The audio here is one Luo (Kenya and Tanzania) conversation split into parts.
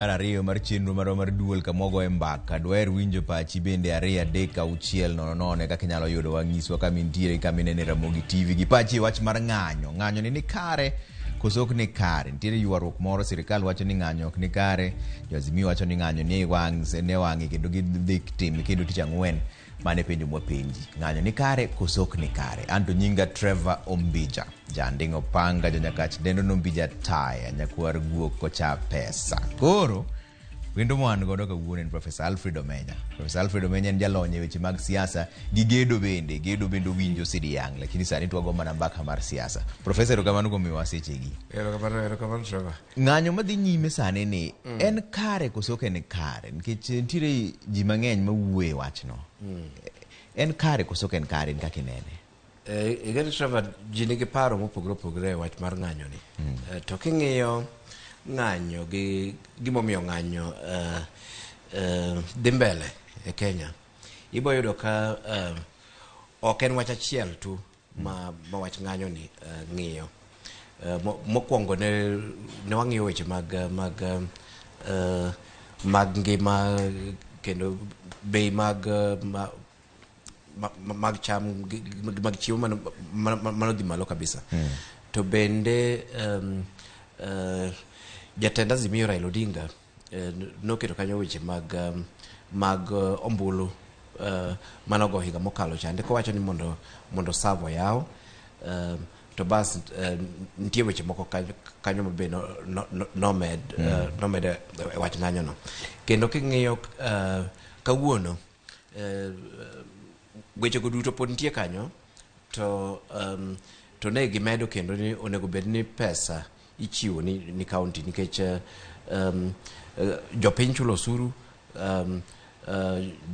Mar ariyo mar chenro marwa mar duol kama wagoye mbaka. Dwaher winjo pachi bende 2 3 6 0 0 e kaka inyalo yudowa. Nyiswa kama intiere, kama inene Ramogi TV gi pachi e wach mar ng'anyo. Ng'anyo ni kare koso ok ni kare? Nitiere ywaruok moro, sirikal wacho ni ng'anyo ok ni kare, jo Azimio wacho ni ng'anyo ni wang' ne wang'e kendo gidhi time kendo tich ang'wen. Mano e penjo mwapenji. Ng'anyo ni kare koso ok ni kare? Anto nyinga Trevor Ombija. Janding' opanga janyakach dendo nombija taya nyakwar guok kocha pesa. Koro wendo ma wan godo kawuono en Professor Alfred Omenya. Professor Alfred Omenya en jalony e weche mag siasa gi gedo bende. Gedo bende owinjo sidiang', lakini sani twago mana mbaka mar siasa. Professor, erokamano kuom miyowa sechegi. Erokamano, erokamano Trevor. Ng'anyo madhi nyime sani ni en kare koso ok en kare? Nikech nitiere ji mang'eny mawuoyo e wachno. En kare koso ok en kare in kaka inene? Ing'eni Trevor, ji nigi paro mopogore opogore e wach mar ng'anyo ni. To king'iyo ng'anyo gi gimomiyo ng'anyo dhi mbele e Kenya, ibo yudo ka ok en wach achiel tu ma wach ng'anyo ni ng'iyo. Mokwongo ne wang'iyo weche mag ngima kendo bei mag cham mag chiemo mano dhi malo kabisa. To bende jatend Azimio Raila Odinga noketo kanyo weche mag ombulu manogo higa mokalo chande kowacho ni mondo Tsavo oyaw to bas nitie weche moko kanyo ma be nomed e wach ng'anyo no. Kendo king'iyo kawuono wechego duto pod nitie kanyo to ne gimedo kendo ni onego bed ni pesa ichiwo ni county nikech jopiny chulo osuru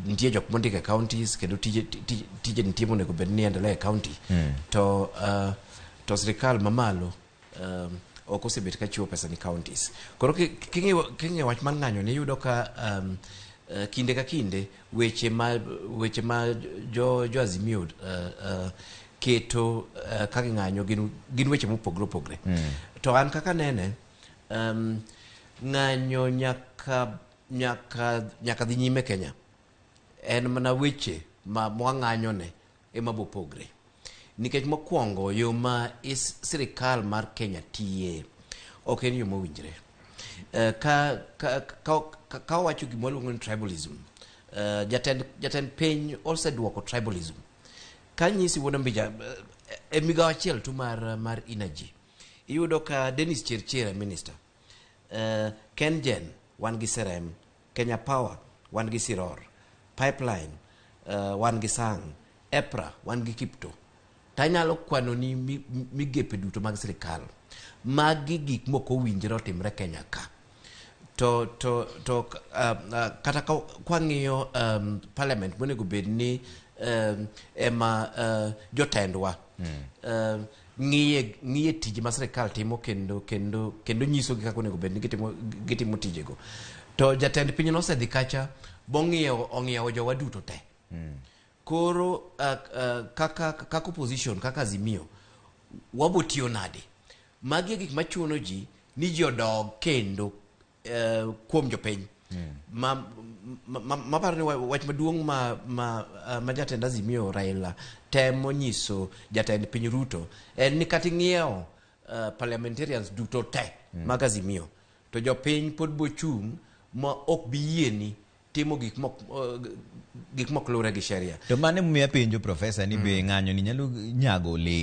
nitie jok mondik e counties kendo tije nitie monego bed ni endelea e county to sirikal mamalo ok osebet ka chiwo pesa ni counties. Koro king'iyo wach mar ng'anyo ni iyudo ka kinde ka kinde weche ma jo Azimio keto ka ging'anyo gin weche mopogore opogore. To an kaka nene ng'anyo nyaka dhi nyime Kenya en mana weche ma mwang'anyo ne ema bopogre nikech mokwongo yo ma sirikal mar Kenya tiye ok en yo mowinjre. Ka wawacho gima waluongo ni tribalism, jatend piny oseduoko tribalism ka nyisi wuod Ombija e migawo achiel tu mar energy iyudo ka Dennis Chirchir e minister, KenGen wan gi Serem, Kenya Power wan gi Siror, Pipeline wan gi Sang, EPRA wan gi Kipto. Tanyalo kwanoni migepe duto mag sirikal. Magi gik mok owinjore otimre Kenya ka. To kata kwang'iyo parliament monego bed ni ema jotendwa ng'iye tije ma sirikal timo kendo nyisogi kaka onego bed ni gitimo tijego. To jatend piny nosedhi kacha bong'iewo ong'iewo jowa duto te. Koro kaka opposition kaka Azimio wabo tiyo nade? Magi e gik machuno ji ni ji odog kendo kuom jopiny. Ma paro ni wach maduong' ma jatend Azimio Raila temo nyiso jatend piny Ruto en ni kata ing'iewo parliamentarians duto te mag Azimio to jopiny pod bochung' ma ok bi yieni timo gik mok luwre gi sheria. To mano emomiyo apenjo profesa ni be ng'anyo ni nyalo nyago olemo.